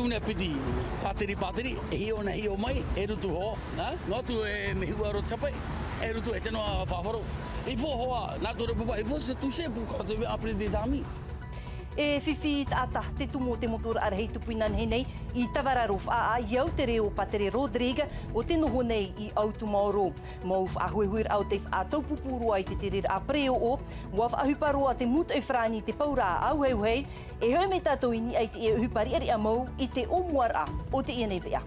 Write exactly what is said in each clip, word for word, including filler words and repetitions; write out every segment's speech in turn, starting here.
Une piti, pātiri, pātiri, e hiʻo na hiʻo mai, e rutu ho, nā? Nō atu e me huʻa roto sape, e rutu e te noa whāwharo. Il faut hoa, nā tō repupa, il faut se toucher pour qu'on devienne après des amis. E fifi taʻata te tumu o te motu rahi tupu i nā nei, i Tavararo faʻaʻā, i au te reo Patere Rodrigue, o te noho nei i Autumaoro. Mau faʻahuehueraʻa o te faʻataupupū roa i te tereraʻa pereoʻo, ua faʻaʻohipa roa te mūtoʻi farāni te paura auheuhei, e hoʻi mai tātou i niʻa i te ʻohipa riʻariʻa mau i te ʻōmuaraʻa o teie nei veʻa.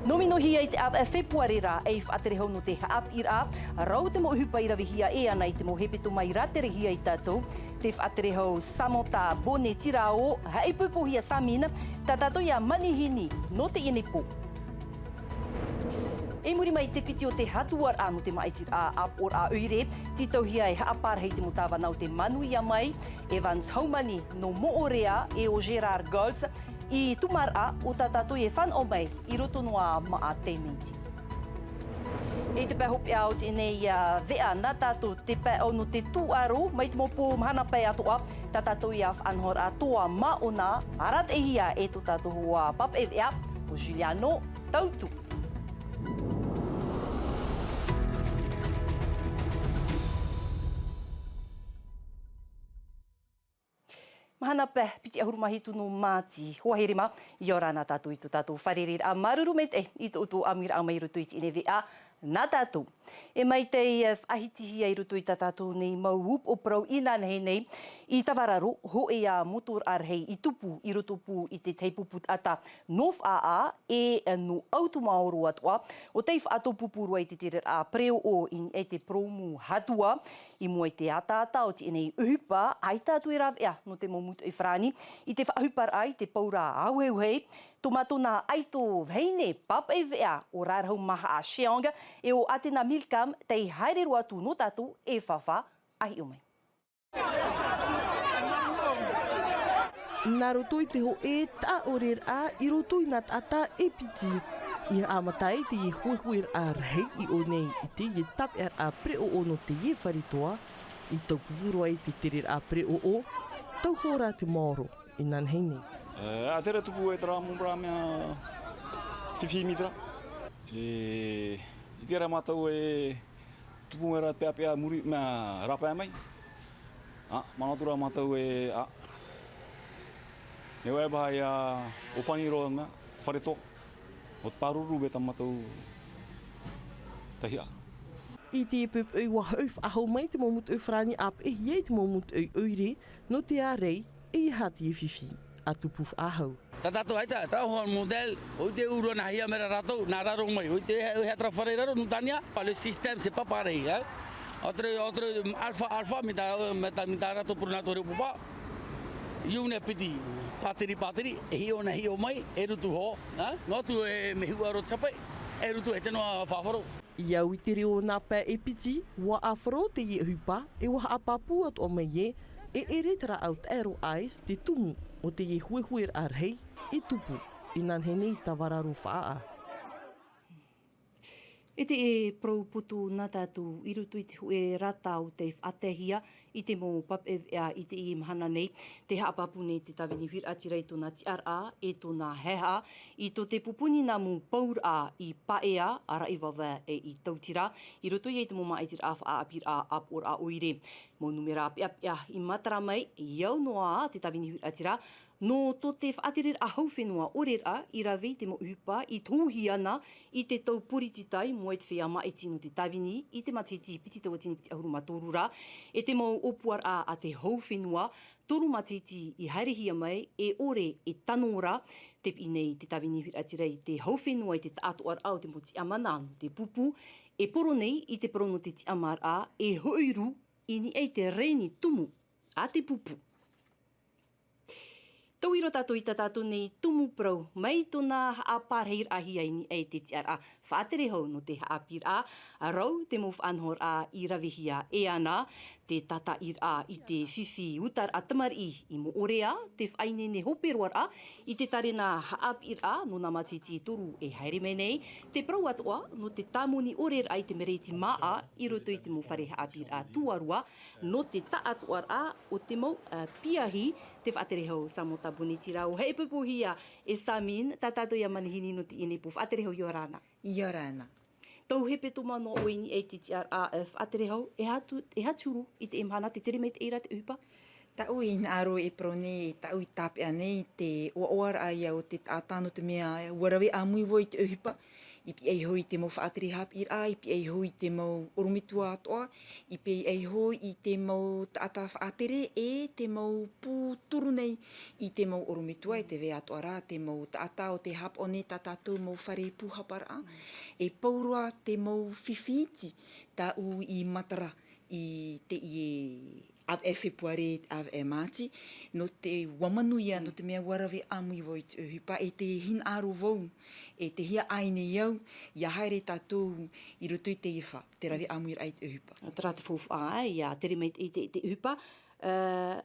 Nō minohia i te ʻāvaʻe Fepuare ra, ei faʻatere hau nō te haʻapiʻiraʻa, rau te mau ʻohipa i ravehia e ana i te mau hepetoma i rāterehia e tātou, te faʻatere hau Samantha Bonetirao, haʻaipoipohia Samina, tā tātou ia manihini nō teie nei pō. I muri mai te piti o te hatuaraʻa nō te māʻitiraʻa ʻāpoʻoraʻa ʻoire, tītauhia e haʻaparahi te mau tāvana o te manuia mai, Evans Haumani nō Moʻorea e ʻo Gérard Goltz i Tumaraʻa, ʻo tā tātou e fānaʻo mai i roto noa mā teie nei. I te pae hopeʻa o teie nei veʻa nā tātou te pae ono te tūʻaro, mai te mau pō mahana pae atoʻa, tā tātou ia faʻanahoraʻa toa māʻona, arataʻihia e tō tātou hoa papaʻi veʻa, ʻo Juliano Tautu. Mahana pae piti ʻahuru mā hitu nō Māti, hoa here mā, ʻia ora na tātou i tō tātou fārereiraʻa. Māuruuru maitaʻi i tō ʻoutou ʻāmuiraʻa mai i roto i teie nei veʻa nā tātou. E mai tei, eh, faʻahitihia i roto i tā tātou nei mau upoʻo parau i nā nei, i Tavararo, hōʻē ā motu rahi i tupu i roto pū i te tahi pupu taʻata nō Faʻaʻā, e nō Autumaoro atoʻa, ʻo tei faʻataupupū roa i te tereraʻa pereoʻo i niʻa i te purōmu hatua, i mua i te ataata o teie nei ʻohipa, ʻaita atu e rāveʻa nō te mau mūtoʻi farāni, i te faʻaʻohiparaʻa i te paura auheuhei, tō mātou nā ʻaito vahine papaʻi veʻa ʻo Rarahu Mahaʻa Sheong, e ʻo Atena Milcam, tei haere roa atu nō tātou e fāfā, ʻa hiʻo mai. Nā roto i te hōʻē taʻaʻoreraʻa i roto i nā taʻata e piti. I haʻamata ai teie huehueraʻa rahi i ʻō nei i teie tāpeʻaraʻa pereʻoʻo nō teie fare toa, i taupupū roa i te tereraʻa pereʻoʻo, tauhō rā te maoro i nā nei. E, a te reira tupu e terā mau rā mea fifi mītera. E, i terā mātou e tupu mai rā peʻapeʻa muri, mea rāpae mai. A, manaʻo atu rā mātou e, a, e ʻoe paha ia ʻōpani roa mea, fare toa. ʻO te pāruru mai tā mātou tahi ā. I te poʻipoʻi ua hoʻi faʻahou mai te mau mūtoʻi farāni ʻāpeʻehia i te mau mūtoʻi ʻoire, nō te ārai, e aha te fifi, ʻa tupu faʻahou. Tā tātou ʻaita, tā hoa modèle, ʻo te ʻūrua nā hia mera rātou, nā raro mai, ʻo te, ʻo te fare raro, nō Tania, pas le système, c'est pas pareil, hein. Entre, entre alpha, alpha, mai tā, mai tā, mai tā rātou purana tō repupa. Une piti, pātiri, pātiri, e hiʻo na hiʻo mai, e rutu ho, hein. Nō atu e me huʻa roto sape, e rutu e te noa whāwharo. I au i te reo nā pae e piti, ua ʻāfaro teie ʻohipa, e ua haʻapāpū atoʻa mai ē, e ʻere te rāʻau taʻero ice te tumu o teie huehueraʻa rahi, e tupu, i nā nei Tavararo Faʻaʻā. E te e parau putu nā tātou i roto i te hōʻē rata o tei faʻataehia i te mau papaʻi veʻa i teie mahana nei, tē haʻapāpū nei te tāvini huiraʻatira i tōna tiʻaraʻa, e tōna haehaʻa, i tō te pupuni nā mau pauraʻa i Paea, Araʻivava e i Tautira, i roto ia i te mau māʻitiraʻa faʻaʻāpīraʻa ʻāpoʻoraʻa ʻoire. Mau nūmera peʻapeʻa i matara mai, i au noa te tāvini huiraʻatira, nō tō te faʻatereraʻa hau fenua ʻoreraʻa i rave i te mau ʻohipa i tohuhia ana i te tau poritita i mua i te feiā māʻiti nō te tāvini i te matahiti piti tauatini piti ʻahuru mā toru ra, e te mau ʻōpuaraʻa a te hau fenua, toru matahiti i haerehia mai, e ʻore e tano ra, te piʻi nei te tāvini huiraʻatira i te hau fenua i te taʻatoʻaraʻa o te mau tiʻamana nō te pupu, e poro nei i te parau nō te tiʻamaraʻa, e hoʻi rū i niʻa i te reni tumu a te pupu. Tauiro tātou i tā tātou nei tumu parau, mai tōna haʻapārahiraʻahia i niʻa i te tiʻaraʻa faʻatere hau nō te haʻapiʻiraʻa, rau te mau faʻanahoraʻa i ravehia e ana, te tātaʻiraʻa i te fifi utaraʻa tamariʻi i Moʻorea, te faʻaineine hope roaraʻa i te tarena haʻapiʻiraʻa nō nā matahiti e toru e haere mai nei, te parau atoʻa nō te tāmoni ʻoreraʻa i te mereti māʻa i roto i te mau fare haʻapiʻiraʻa tuarua, nō te taʻatoʻaraʻa o te mau, ā, piahi Te faʻatere hau, Samantha Boneti rā, ʻua hepohepohia e Samin, tā tātou ia manihini nō teie nei pō. Faʻatere hau, ʻia ora na. ʻIa ora na. Tau hepetoma noa ʻoe i niʻa i te tiʻaraʻa, e, faʻatere hau, e aha atu, e aha atu i te mahana, tē tere maitaʻi ra te ʻohipa? Tāʻu i hinaʻaro e parau nei, tāʻu i tāpeʻa nei te ʻoaʻoaraʻa ia o te taʻata, nō te mea, ʻua rave ʻāmui vau i te ʻohipa, i piʻi ai hoʻi i te mau faʻatere haʻapiʻiraʻa, i piʻi ai hoʻi i te mau ʻorometua atoʻa, i piʻi ai hoʻi i te mau taʻata faʻatere, e te mau pū turu nei i te mau ʻorometua, e te vai atoʻa ra te mau taʻata o tē haʻapaʻo nei tā tātou mau fare pūhaparaʻa. E pauroa te mau fifi iti tāʻu i matara i teie ʻāvaʻe Fepuare, ʻāvaʻe Māti, nō te, ʻua manuia, nō te mea ʻua rave ʻāmui vau i te ʻohipa, e tē hinaʻaro vau, e tē hiaʻai nei au, ʻia haere tātou i roto i teie fā, te rave ʻāmuiraʻa i te ʻohipa. Terā te faufaʻa, ʻia tere mai i te, te ʻohipa, ā,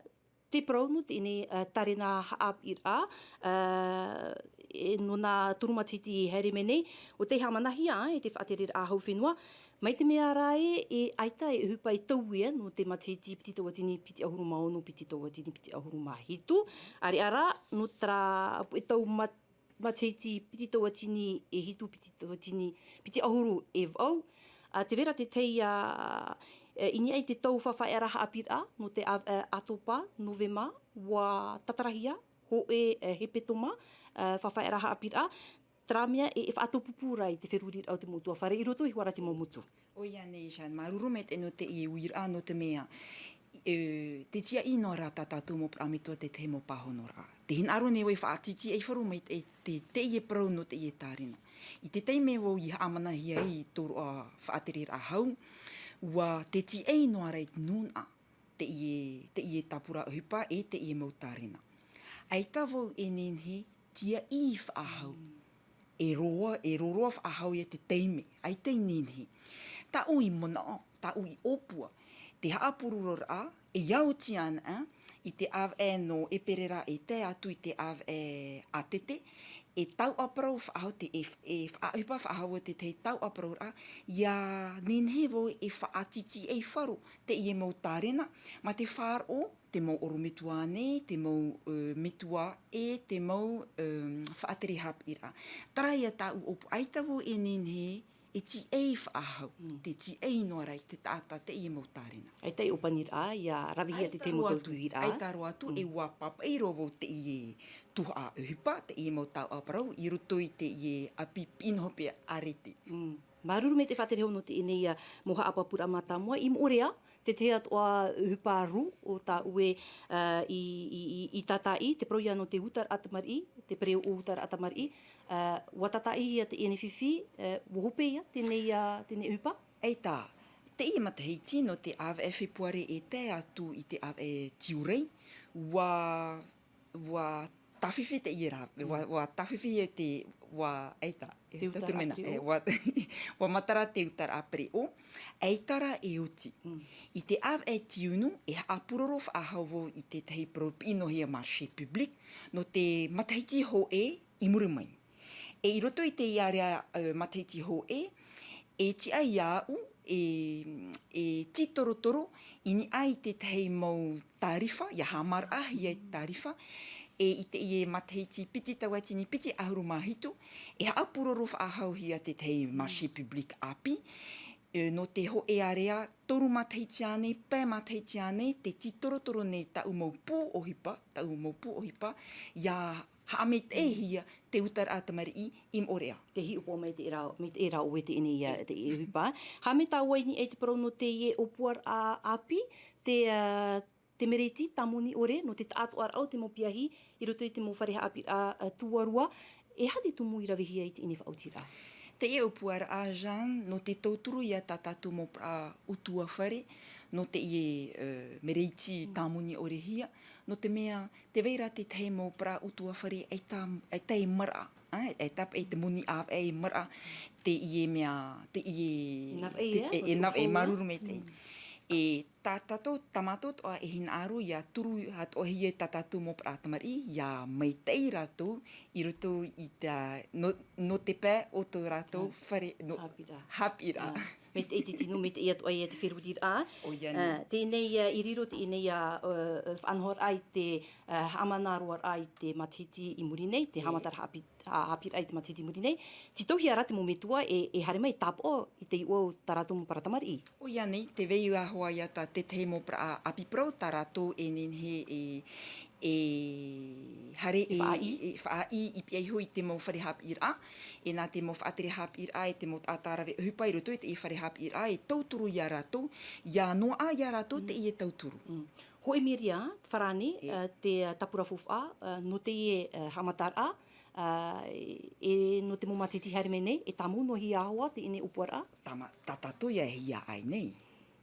te parau nō teie nei, ā, tārena haʻapiʻiraʻa, ā, e, nō nā toru matahiti e haere mai nei, ʻo tē haʻamanahia, ā, e te faʻatereraʻa hau fenua, mai te mea rā ē, e ʻaita e ʻohipa e tau ia, nō te matahiti piti tauatini piti ʻahuru mā ono, piti tauatini piti ʻahuru mā hitu, ʻāreʻa rā, nō terā puʻe tau mat-, matahiti piti tauatini e hitu, piti tauatini piti ʻahuru e vaʻu. Ā, tē vai ra te tahi, ā, e, i niʻa i te tau faʻaearaʻa haʻapiʻiraʻa, nō te ʻāv-, e, ʻātopa, novema, ʻua tatarahia, hōʻē, e, hepetoma, e, faʻaearaʻa haʻapiʻiraʻa, terā mea e, e faʻatupu ra i te feruriraʻa o te mau ʻutuāfare i roto iho ā ra i te mau motu. ʻOia nei, Jeanne, māuruuru maitaʻi nō teie uiraʻa, nō te mea, e, tē tiaʻi noa ra tā tātou mau parau metua te tahi mau pāhonoraʻa. Tē hinaʻaro nei vau e faʻatītīʻai faʻahou mai te, te, teie parau nō teie tārena. I te taime vau i haʻamanahia ai i tō roa faʻatereraʻa hau, ʻua tē tiaʻi noa ra i te nūnaʻa teie, teie tāpura ʻohipa e teie mau tārena. ʻAita vau e nehenehe tiaʻi faʻahou. E roa, e roroa faʻahou ia te taime, ʻaita i nehenehe. Tāʻu i manaʻo, tāʻu i ʻōpua, te haʻapurororaʻa, e ʻia oti ana, ā, i te ʻāvaʻe nō ʻēperēra e tae atu i te ʻāvaʻe ʻātete, e tauʻaparau faʻahou te, e, e faʻaʻohipa faʻahou te tahi tauʻaparauraʻa, ʻia nehenehe vau e faʻatītīʻai faʻahou teie mau tārena, mā te faʻaroʻo, te mau ʻorometua nei, te mau, e, metua, e te mau, e, faʻatere haʻapiʻiraʻa. Terā ia tāʻu ʻōpua, ʻaita vau e nehenehe e tiaʻi faʻahou, tē tiaʻi noa ra i te taʻata teie mau tārena. ʻAita e ʻōpaniraʻa, ʻia ravehia te tahi mau tautuhiraʻa. ʻAita roa atu, e ʻua pāpaʻi roa vau teie tuhaʻa ʻohipa, teie mau tauʻaparau, i roto i teie ʻāpī piʻi noa hope ʻārete. Mm. Māuruuru maitaʻi faʻatere hau nō teie nei, ā, mau haʻapāpūraʻa mātāmua, i Moʻorea, te tahi atoʻa ʻohipa rū o tāʻu e, ā, i, i, i, i tātaʻi, te parau ia nō te utaraʻa tamariʻi, te pereʻoʻo utaraʻa tamariʻi, ā, ʻua tātaʻihia teie nei fifi, ā, ʻua hope ia teie nei, ā, teie nei ʻohipa? ʻAita, teie matahiti nō te ʻāvaʻe Fepuare e tae atu i te ʻāvaʻe Tiurai, ʻua ʻua tāfifi teie rā, ʻua, ʻua tāfifi e te, ʻua, ʻaita, e, te utaraʻa pereʻoʻo. E, ʻua, ʻua matara te utaraʻa pereʻoʻo, ʻaita rā e oti. Mm. I te ʻāvaʻe Tiunu, e haʻapuroro faʻahou vau i te tahi parau piʻi noa hia marché public, nō te matahiti hōʻē i muri mai. E i roto i teie area, e, matahiti hōʻē, e tiʻa iāʻu, e, e tītorotoro i niʻa i te tahi mau tārifa, ʻia haʻamaraʻahia te tārifa, e i teie matahiti piti tauatini piti ʻahuru mā hitu, e haʻapuroro faʻahouhia te tahi marché public ʻāpī, e, nō te hōʻē area, toru matahiti ānei, pae matahiti ānei, tē tītorotoro nei tāʻu mau pū ʻohipa, tāʻu mau pū ʻohipa, ʻia haʻamaitaʻihia te utaraʻa tamariʻi i Moʻorea. Tē hiʻopoʻa mai te rā, mai te rā ʻoe teie nei, ā, te ʻohipa. Haʻamata ʻoe i niʻa i te parau nō teie ʻōpuaraʻa ʻāpī, te, ā, te mereti tāmoni ʻore, nō te taʻatoʻaraʻa o te mau piahi, i roto i te mau fare haʻapiʻiraʻa, ā, tuarua. E aha te tumu i ravehia i teie nei faʻaotiraʻa? Teie ʻōpuaraʻa, Jeanne, nō te tauturu ia tā tātou mau parau ʻutuāfare, nō teie, ā, mereti tāmoni ʻorehia, nō te mea, tē vai ra te tahi mau parau ʻutuāfare ʻaita, ʻaita e maraʻa, ā, ʻaita paʻi te moni ʻāvaʻe e maraʻa, teie mea, teie, nāvaʻe, te, ā, e, e nāvaʻe, māuruuru maitaʻi. Mm. E tā tātou, tā mātou atoʻa e hinaʻaro ʻia turu atoʻahia tā tātou mau parau tamariʻi, ʻia maitaʻi rātou i roto i tā, nō, nō te pae o tō rātou fare, nō, haʻapiʻiraʻa. Haʻapiʻiraʻa. Ā. Maitaʻi te tino, maitaʻi atu ai te feruriraʻa. ʻOia nei. Ā, teie nei, ā, i riro teie nei, ā, ā, ā, faʻanahoraʻa i te, ā, haʻamanaʻo roa i te matahiti i muri nei, te haʻamataraʻa haʻapi-, haʻapiʻiraʻa i te matahiti i muri nei. Tītauhia rā te mau metua e, e haere mai e tāpaʻo i te iʻoa o tā rātou mau parau tamariʻi. ʻOia nei, tē vai ra hoʻi ā tā te tahi mau parau ʻāpī parau tā rātou e nehenehe e, e haere e, e faʻaʻī. E faʻaʻī i pihaʻi iho i te mau fare haʻapiʻiraʻa, e nā te mau faʻatere haʻapiʻiraʻa, e te mau taʻata rave ʻohipa i roto i te fare haʻapiʻiraʻa, e tauturu ia rātou, ʻia noaʻa ia rātou teie tauturu. Mm. Hōʻē mīria farāne, e, ā, te, ā, tāpura faufaʻa, ā, nō teie, ā, haʻamataraʻa, ā, e, e nō te mau matahiti haere mai nei, e tāmau noa hia hoʻi teie nei ʻōpuaraʻa? Tāmau, tā tātou ia e hia ʻai nei.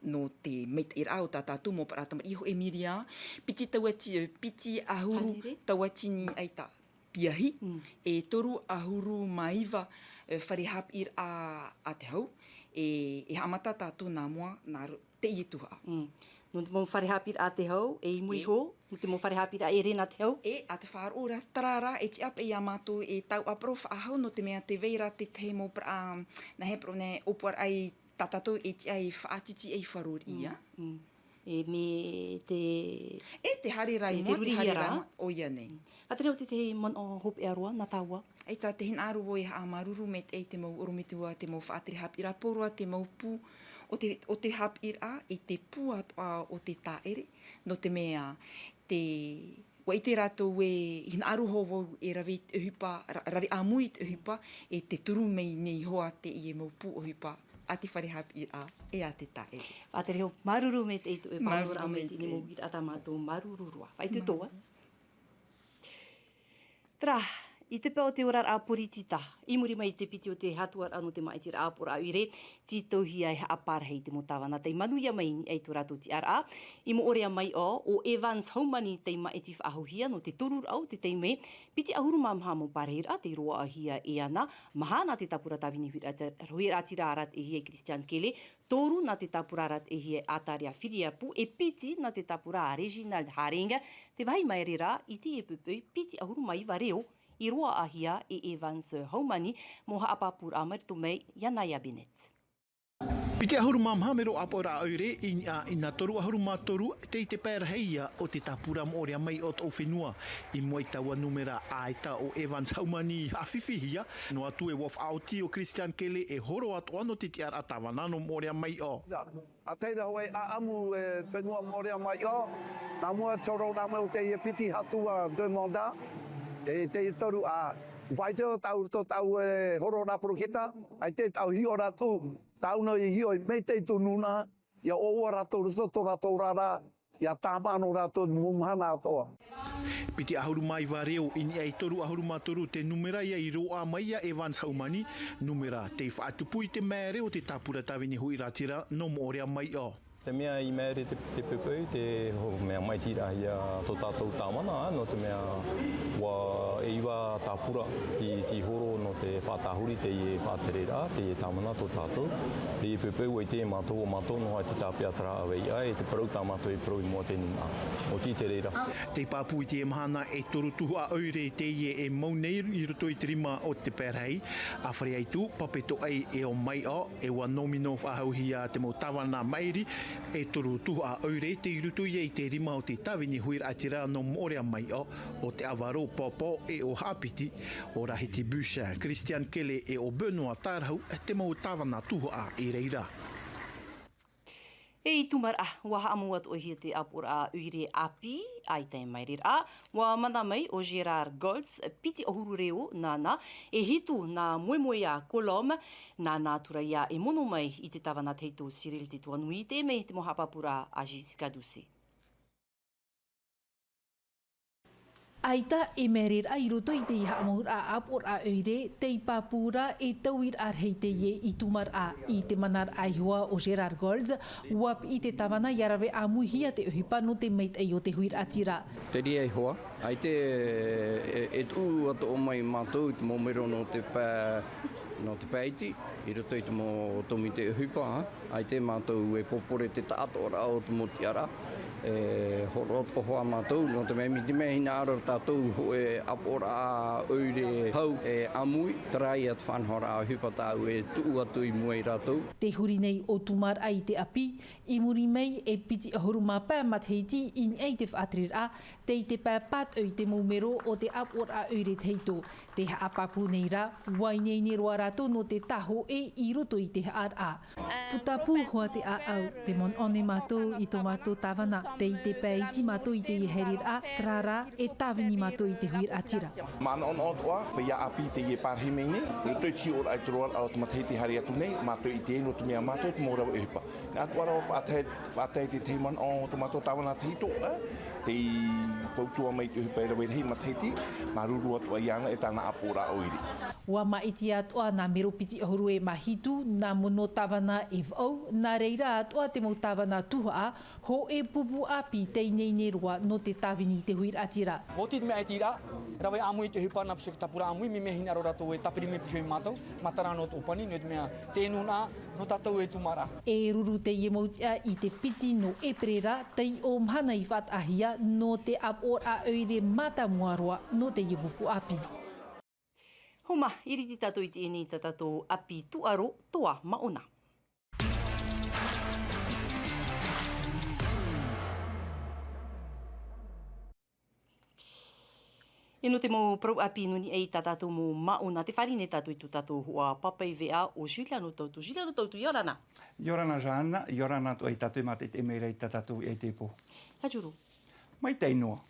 Nō te maitaʻiraʻa o tā tātou mau parau tamariʻi, hōʻē mīria, piti tauati-, piti ʻahuru tauatini ʻaita piahi, mm, e toru ʻahuru mā iva, e, fare haʻapiʻiraʻa a te hau, e, e haʻamata tātou nā mua, nā ro-, teie tuhaʻa. Mm. Nō te mau fare haʻapiʻiraʻa a te hau, e i mua iho, nō te mau fare haʻapiʻiraʻa e ʻere nā te hau. E, ʻa te faʻaroʻo ra, terā rā, e tiʻa paʻi ia mātou e tauʻaparau faʻahou, nō te mea tē vai ra te tahi mau parau, nā hea parau nei, ʻōpuaraʻa i tā tātou e tiʻa e faʻatītīʻai faroriʻi. Mm, mm. E, mai te E te haere ra i mua, te feruriraʻa. Te haere ra i mua, ʻoia nei. Mm. Faʻatere au te tahi manaʻo hopeʻa roa nā tāua. ʻAita, tē hinaʻaro vau e haʻamāuruuru maitaʻi i te mau ʻorometua, te mau faʻatere haʻapiʻiraʻa, pōroa te mau pū o te, o te haʻapiʻiraʻa, e te pū atoʻa o te tāʻere, nō te mea, te, ʻua ʻite rātou e hinaʻaro hoʻi vau e rave i te ʻohipa, ra-, rave ʻāmui i te ʻohipa, e te turu mai nei hoʻi teie mau pū ʻohipa a te fare haʻapiʻiraʻa e a te tāʻere. Faʻatere au, māuruuru maitaʻi i tō ʻoe faʻanahoraʻa mai i teie nei mau uiraʻa tā mātou, māuruuru roa. Faʻaitoito ā. Terā, i te pae o te oraraʻa poritita, i muri mai i te piti o te hatuaraʻa nō te māʻitiraʻa ʻāpoʻoraʻa ʻoire, tītauhia e haʻaparahi te mau tāvana tei manuia mai i niʻa i tō rātou tiʻaraʻa. I Moʻorea Maiʻo, ʻo Evans Haumani tei māʻiti faʻahouhia nō te toruraʻa o te taime, piti ʻahuru mā maha mau parahiraʻa tei roaʻahia e ana, maha nā te tāpura tāvini huiraʻati-, huiraʻatira arataʻihia e Christian Kele, toru nā te tāpura arataʻihia e Ataria Firiapu, e piti nā te tāpura a Reginald Haring. Te vāhi māere ra i teie poʻipoʻi, piti ʻahuru mā iva reo i roaʻahia e Evans Haumani, mau haʻapāpūraʻa mai roto mai iā Naya Bennett. Piti ʻahuru mā maha mero ʻāpoʻoraʻa ʻoire i niʻa i nā toru ʻahuru mā toru, tei te pae rahi ia o te tāpura Moʻorea Maiʻo o tōʻu fenua. I mua i taua nūmera ʻaita ʻo Evans Haumani i haʻafifihia, noa atu e ʻua faʻaoti ʻo Christian Kele e horo atoʻa nō te tiʻaraʻa tāvana nō Moʻorea Maiʻo. ʻA tae ra hoʻi ʻāʻamu e fenua Moʻorea Maiʻo, nā mua i te hororaʻa mai o teie piti hatua deux mandats, e teie toru ā. Faʻaʻite ʻo tāʻu, tō tāʻu e hororaʻa poritita, ʻaita tāʻu hiʻo ra atu, tāʻu noa i hiʻo i maitaʻi tō nūnaʻa, ʻia ʻoaʻoa rātou roto tō rātou oraraʻa, ʻia tāmā noa rātou i te mau mahana atoʻa. Piti ʻahuru mā iva reo i niʻa i toru ʻahuru mā toru te nūmera ia i roaʻa mai iā Evans Haumani, nūmera tei faʻatupu i te māere o te tāpura tāvini huiraʻatira nō Moʻorea Maiʻo. Te mea i māere te, te poʻipoʻi, te ho-, mea māʻitiraʻahia tō tātou tāvana, nō te mea ʻua e iva tāpura tei, tei horo nō te faʻatāhuri teie faʻatereraʻa, teie tāvana tō tātou. Teie poʻipoʻi ʻua ʻite mātou, ʻo mātou noa te tāpeʻa terā ʻāvaʻe, e te parau tā mātou e parau i mua i te nūnaʻa. ʻOia te reira. Tei pāpū i teie mahana e toru tuhaʻa ʻoire teie e mau nei i roto i te rima o te pae rahi, ʻa Fare Aitu, Papetoʻai e ʻo Maiʻo, e ʻua nōmino faʻahouhia te mau tāvana maʻiri, e toru tuhaʻa ʻoire tei roto ia i te rima o te tāvini huiraʻatira nō Moʻorea Maiʻo, ʻo Te Ava Rōpopo e ʻo Haʻapiti, ʻo Rahiti Bush, Christian Kele e ʻo Benoit Tarahu, te mau tāvana tuhaʻa i reira. E i Tūmaraʻa, ʻua haʻamau atoʻahia te ʻāpoʻoraʻa ʻoire ʻāpī, ʻaita e māereraʻa, ʻua mana mai ʻo Gérard Goltz, piti ʻahuru reo nāna, e hitu nā Moemoea Colombe, nāna atura ia e mono mai i te tāvana tahito Cyril Te Tuanui, te mea te mau haʻapāpūraʻa a Jessica Doucet. ʻAita e māereraʻa i roto i te haʻamauraʻa ʻāpoʻoraʻa ʻoire, tei pāpū ra e tauiraʻa rahi teie i Tūmaraʻa, i te manaraʻa iho ā o Gérard Goltz, ʻua piʻi te tāvana ʻia rave ʻāmuihia te ʻohipa nō te maitaʻi o te huiraʻatira. Te reira iho ā, ʻaita e, e tuʻu atoʻa mai mātou i te mau mero nō te pae, nō te pae iti, i roto i te mau tōmite ʻohipa, ā. ʻAita mātou e popore te taʻatoʻaraʻa o te mau tiʻaraʻa, E horoʻa atoʻa hoʻi mātou, nō te mea, mai te mea hinaʻaro tātou hōʻē ʻāpoʻoraʻa ʻoire hau e ʻāmui, terā ia te faʻanahoraʻa ʻohipa tāʻu e tuʻu atu i mua ia rātou. Tē huri nei ʻo Tūmaraʻa i te ʻāpī, i muri mai e piti ʻahuru mā pae matahiti i niʻa i te faʻatereraʻa, tei te pae pātoʻi te mau mero o te ʻāpoʻoraʻa ʻoire tahito. Tē haʻapāpū nei rā, ʻua ineine roa rātou nō te tāhōʻē i roto i te haʻaraʻa. Puta pū hoʻi te ʻāʻau, tē manaʻo nei mātou i tō mātou tāvana, tei te pae iti mātou i teie haereraʻa, terā rā, e tāvini mātou i te huiraʻatira. Manaʻonaʻo atoʻa, feiā ʻāpī teie e pārahi mai nei, nō te tiʻoraʻa i te roaraʻa o te matahiti haere atu nei, mātou i teie nō te mea mātou te mau rave ʻohipa. Nā atoʻa rā ʻua faʻatae, faʻatae te tahi manaʻo o tō mātou tāvana tahito, ē? Tei fautua mai te ʻohipa e rave rahi matahiti, māuruuru atoʻa iāna e tāna ʻāpoʻoraʻa ʻoire. ʻUa māʻiti atoʻa nā mero piti ʻahuru e mā hitu, nā mono tāvana e vaʻu, nā reira atoʻa te mau tāvana tuhaʻa, hōʻē pupu ʻāpī tei ineine roa nō te tāvini i te huiraʻatira. ʻUa oti te mea ʻaitiraʻa, rave ʻāmui te ʻohipa nā Pū Seki Tāpura ʻāmui, mai te mea hinaʻaro rātou e tāpiri mai pū mai mātou, matara noa te ʻōpani, nō te mea te nunaʻa, nō tātou e Tūmaraʻa. E ruru teie mau tiʻa i te piti nō ʻēperēra, taiʻo mahana i faʻataʻahia nō te ʻāpoʻoraʻa ʻoire mātāmua roa nō teie pupu ʻāpī. Homa, i riro tātou i teie nei tā tātou ʻāpī tūʻaro, Toa Maʻona. E nō te mau parau ʻāpī nō niʻa i tā tātou mau Maʻona, tē fāriʻi nei tātou i tō tātou hoa pāpaʻi veʻa ʻo Juliano Tautu. Juliano Tautu, ʻia ora na. ʻIa ora na, Jeanne, ʻia ora na atoʻa ia tātou e mātaʻitaʻi mai ra i tā tātou ʻēʻa i teie pō. Haere atu. Maitaʻi noa.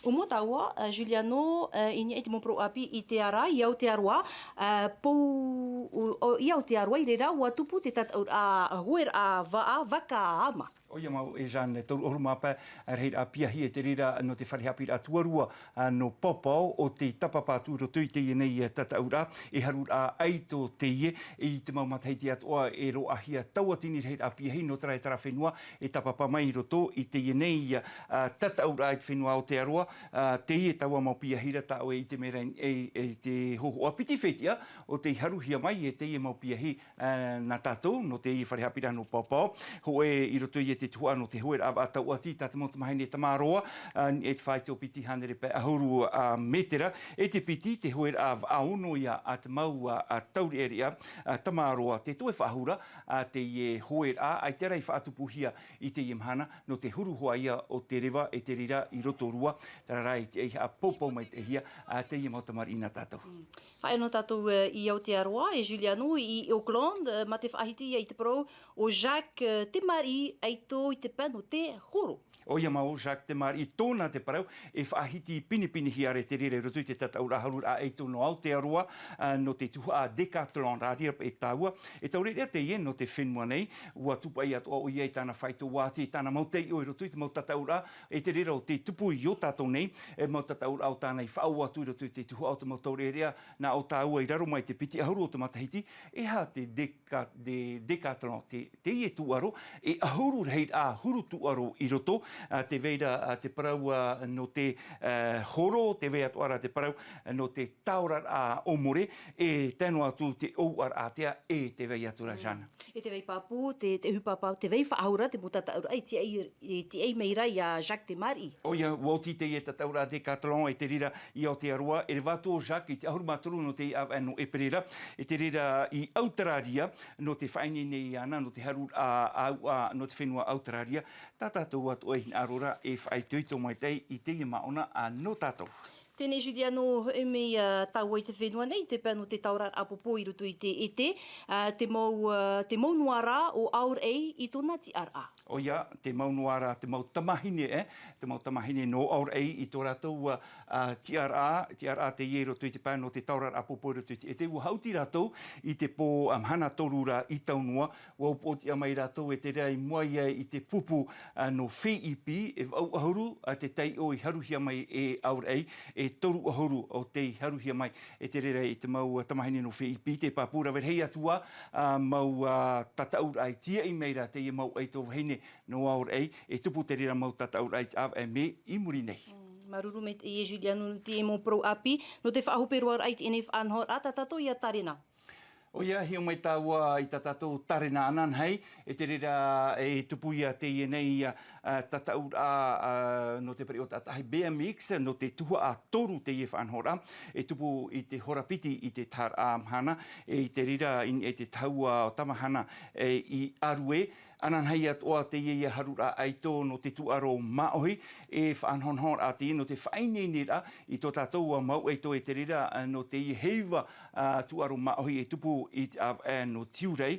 ʻUa moʻa tāua, ā, Juliano, ā, i niʻa i te mau parau ʻāpī i te ara, i Aotearoa, ā, pou, ʻo, ʻo, i Aotearoa, i reira, ʻua tupu te tataʻuraʻa, ā, hoeraʻa vaʻa, vaka ama. ʻOia mau, e Jeanne, toru ʻahuru mā pae, ā, rahiraʻa piahi e te reira nō te fare haʻapiʻiraʻa tuarua, ā, nō Paopao, ʻo tei tāpapa atu i roto i teie nei, ā, tataʻuraʻa, e haruraʻa ʻaito teie, i te mau matahiti atoʻa e roaʻahia taua tini rahiraʻa piahi nō terā e terā fenua, e tāpapa mai i roto i teie nei, ā, tataʻuraʻa i te fenua Aotearoa, ā, teie taua mau piahi ra tā ʻoe e ʻite mai ra i, e, e te hōhoʻa piti fetiʻa, ʻo tei haruhia mai e teie mau piahi, ā, nā tātou, nō teie fare haʻapiʻiraʻa nō Paopao, hōʻē i roto ia i te tuhaʻa nō te hoeraʻa vaʻa tauʻati, tā te mau tamāhine tamaroa, ā, e te faito piti hānere pae ʻahuru, ā, mētera, e te piti, te hoeraʻa vaʻa ono ia a te mau, ā, ā, taureʻareʻa, ā, tamaroa, tē toe faʻahou ra, ā, teie hoeraʻa, ʻaita rā i faʻatupuhia i teie mahana, nō te huru hoʻi ia o te reva e te reira i Rotorua, terā rā e tiʻa haʻapaupau maitaʻihia, ā, teie mau tamariʻi nā tātou. Mm. Faʻaea noa tātou, ā, i Aotearoa, e Juliano, i Auckland, ā, mā te faʻahiti ia i te parau o Jacques, ā, Temari, ʻaito i te pae nō te horo. ʻOia mau, Jacques Temari, i tōna te parau, e faʻahiti pinepinehia ra e te reira i roto i te tataʻuraʻa haruraʻa ʻaito nō Aotearoa, ā, nō te tuhaʻa Decathlon, rāria e tāua. E taureʻareʻa teie nō te fenua nei, ʻua tūpaʻi atoʻa ʻoia i tāna faito ʻati, i tāna mau taiʻo i roto i te mau tataʻuraʻa, e te reira ʻo tei tupu i ō tātou nei, e mau tataʻuraʻa ʻo tāna i faʻaō atu i roto i te tuhaʻa o te mau taureʻareʻa, nā ʻō tāua i raro mai te piti ʻahuru o te matahiti, e aha te Deca-, de-, Decathlon, te, teie tūʻaro, e ʻahuru rahiraʻa huru tūʻaro i roto, ā, tē vai ra, ā, te parau, ā, nō te, ā, horo, tē vai atoʻa ra te parau, ā, nō te taoraraʻa ʻōmore, e tae noa atu te ʻōuaraʻa ātea, e tē vai atu ra, mm, Jeanne. E tē vai pāpū, te, te ʻohipa pāpū, tē vai faʻahou ra te mau tataʻuraʻa i tiʻai, i tiʻai mai ra ia Jacques Temari. ʻOia, ʻua oti teie tataʻuraʻa Decathlon e te reira i Aotearoa, e reva atu ʻo Jacques i te ʻahuru mā toru nō teie ʻāvaʻe nō ʻēperēra, e te reira i Auteraria, nō te faʻaineine iāna, nō te haruraʻa ʻāuʻa, nō te fenua Auteraria, tā tātou atoʻa e hinaʻaro ra e faʻaitoito maitaʻi i teie māʻona, ā, nō tātou. Teie nei Juliano, hoʻi mai, ā, tāua i te fenua nei, te pae nō te taoraraʻa ʻāpōpō i roto i te ʻētē, ā, te mau, ā, te mau noa ra ʻo Aoraʻi i tōna tiʻaraʻa. ʻOia, te mau noa ra, te mau tamāhine, e, te mau tamāhine nō Aoraʻi i tō rātou, ā, ā, tiʻaraʻa, tiʻaraʻa teie i roto i te pae nō te taoraraʻa ʻāpōpō i roto i te ʻētē, ʻua haʻuti rātou i te pō, ā, mahana toru ra i tau noa, ʻua upoʻotiʻa mai rātou e te reira i mua ia i te pupu, ā, nō Feiʻipi, e vaʻu ʻahuru, ā, te taiʻo i haruhia mai e Aoraʻi, e toru ʻahuru ʻo tei haruhia mai e te reira i te mau, ā, tamāhine nō Feiʻipi, tē pāpū rave rahi atu ā, ā, mau, ā, tataʻuraʻa i tiʻai mai ra teie mau ʻaito vahine nō Aoraʻi, e tupu te reira mau tataʻuraʻa i te ʻāvaʻe mē i muri nei. Mm, māuruuru maitaʻi e Juliano nō te mau parau ʻāpī, nō te faʻahope roa ra i teie nei faʻanahoraʻa, tā tātou ia tārena. ʻOia, hiʻo mai tāua i tā tātou tārena ananahi, e te reira e tupu ia teie nei, ā, ā, tataʻuraʻa, ā, nō te pereʻoʻo taʻatahi B M X, nō te tuhaʻa toru teie faʻanahoraʻa, e tupu i te hora piti i te taharaʻa mahana, e i te reira i, i te tahua o te mahana, e, i Arue, Ananahi atoʻa teie haruraʻa ʻaito nō te tūʻaro māʻohi, e faʻanahonahoraʻa teie nō te faʻaineineraʻa i tō tātou mau ʻaito e te reira, ā, nō teie heiva, ā, tūʻaro māʻohi e tupu i te ʻāvaʻe nō Tiurai.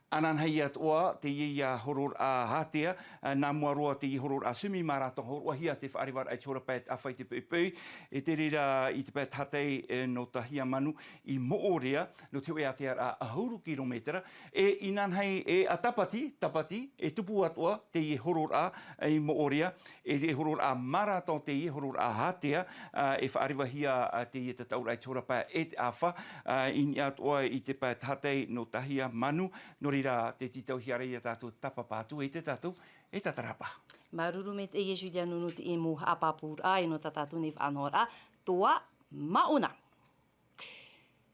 Ananahi atoʻa teie hororaʻa ātea, ā, nā mua roa teie hororaʻa semi-marathon hōroʻahia te faʻarevaraʻa i te hora pae e te ʻāfa i te poʻipoʻi, e te reira i te pae tahatai, e, nō Tahia Manu i Moʻorea, nō te hōʻē ātearaʻa ʻahuru kirometera, e inanahi, e a Tapati, Tapati, e tupu atoʻa teie hororaʻa i Moʻorea, e, e hororaʻa marathon teie hororaʻa ātea, ā, e faʻarevahia, ā, teie tataʻuraʻa i te hora pae e te ʻāfa, ā, i niʻa atoʻa i te pae tahatai nō Tahia Manu, nō reira tē tītauhia ra ia tātou tāpapa atu, e te tātou, e tātarahapa. Māuruuru maitaʻi e Juliano nō teie mau haʻapāpūraʻa, e nō tā tātou nei faʻanahoraʻa, Toa Maʻona.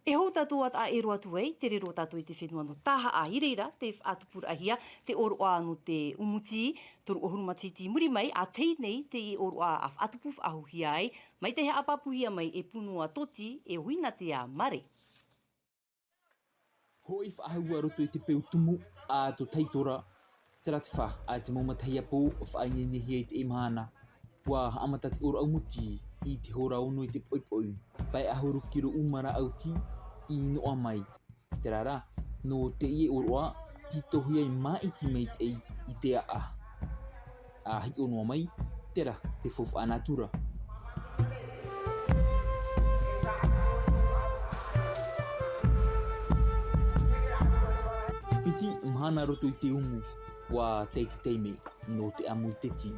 E hou tātou ā taʻa ʻē roa atu ai, tere roa tātou i te fenua nō Tahaʻa, i reira, tē faʻatupuraʻahia te ʻōroʻa nō te ʻū muti, toru ʻahuru matahiti i muri mai, ā tahi nei te ʻōroʻa a faʻatupu faʻahouhia ai, mai te haʻapāpūhia mai e Punua Toti, e Huinatea Mare. Hoʻi faʻahou ā roto i te peu tumu a tō Taitora, terā te fā a te mau matahiapo faʻaineinehia i teie mahana. ʻUa haʻamata te ʻōroʻa ʻū muti i te hora ono i te poʻipoʻi, pae ʻahuru kiro ʻumara ʻauti i noʻa mai. Terā rā, nō teie ʻōroʻa, tītauhia e māʻiti maitaʻi i te aʻa. ʻA hiʻo noa mai, terā te faufaʻa nātura. Piti mahana roto i te umu, ʻua tae te taime nō te ʻamu i te tī.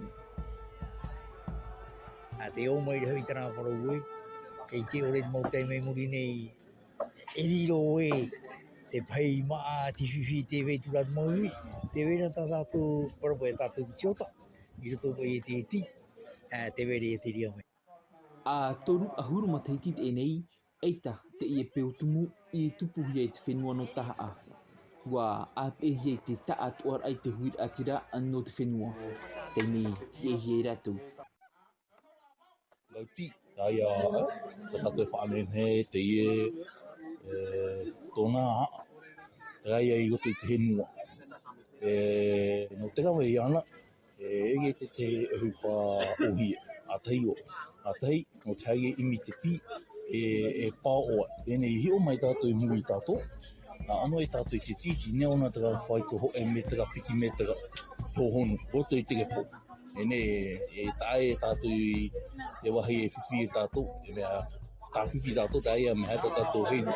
ʻA tē ō mai ra hoʻi i terā parau ē, kei te ʻore te mau taime i muri nei, e riro ē te pahi māʻa, te fifi, te vaitura, te mau uʻi, tē vai ra tā tātou parau paʻi, tātou piti ota, i roto paʻi i te tī, ā, tē vai ra ia te reira mai. ʻA toru ʻahuru matahiti teie nei, ʻaita teie peu tumu i tupuhia i te fenua nō Tahaʻa. ʻUa ʻāpeʻehia i te taʻatoʻaraʻa i te huiraʻatira nō te fenua. Taime i tīaʻihia e rātou. Lauti, tā ia, tā tātou e faʻanehenehe teie, e, tōna haʻa, terā ia i roto i te fenua. E, nō te rave iāna, e, ʻere te, te ʻohipa ʻōhie, ā tahi ʻo, ā tahi, nō te haere ʻimi i te tī, e, e pāʻoʻo ai. Teie nei, i hiʻo mai tātou i muri iā tātou, nā ʻō noa tātou i te tī, i nehenehe terā faito hōʻē mētera, piti mētera, hōhonu, roto i te repo. Teie nei, e tae tātou i te vāhi e fifi e tātou, e mea, tā fifi tātou, tā ia mea tā tātou heru,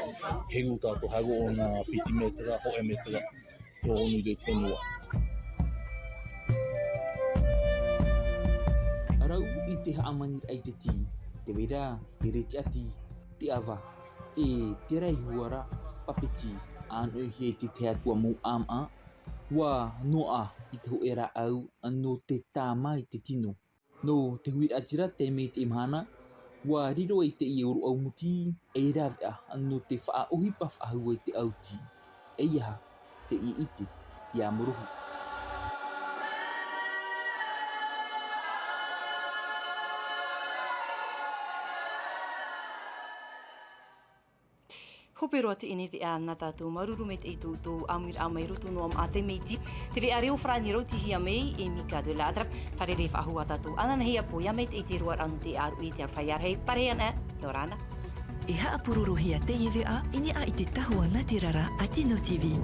heru tātou, haere ʻōna piti mētera, hōʻē mētera, hōhonu i te fenua. Rau i te hāmaniraʻa i te tī, tē vai ra, te rētiʻati, te ʻava, e terā iho ā ra, papeti, ʻa noʻohia i te tahi atu ā mau ʻāmaʻa, ʻua noaʻa i te hōʻē rāʻau, nō te tāmā i te tino. Nō te huiraʻatira taime i teie mahana, ʻua riro ai teie ʻōroʻa ʻū muti, ei rāveʻa nō te faʻaʻohipa faʻahou i te ʻauti. ʻEiaha, teie ʻite, ʻia morohi. Hope roa teie nei veʻa nā tātou, māuruuru maitaʻi tō, tō ʻāmuiraʻa mai roto noa mā te Meiti. Te veʻa reo farāni rautihia mai e Mika de Ladra. Fārerei faʻahou ā tātou ananahi ā pō, ʻia maitaʻi te roaraʻa nō te ʻāruʻi, te arohaʻa rahi, parau ana, ʻia ora na. E haʻapurorohia teie veʻa i niʻa i te tahua nāterara a Tino T V.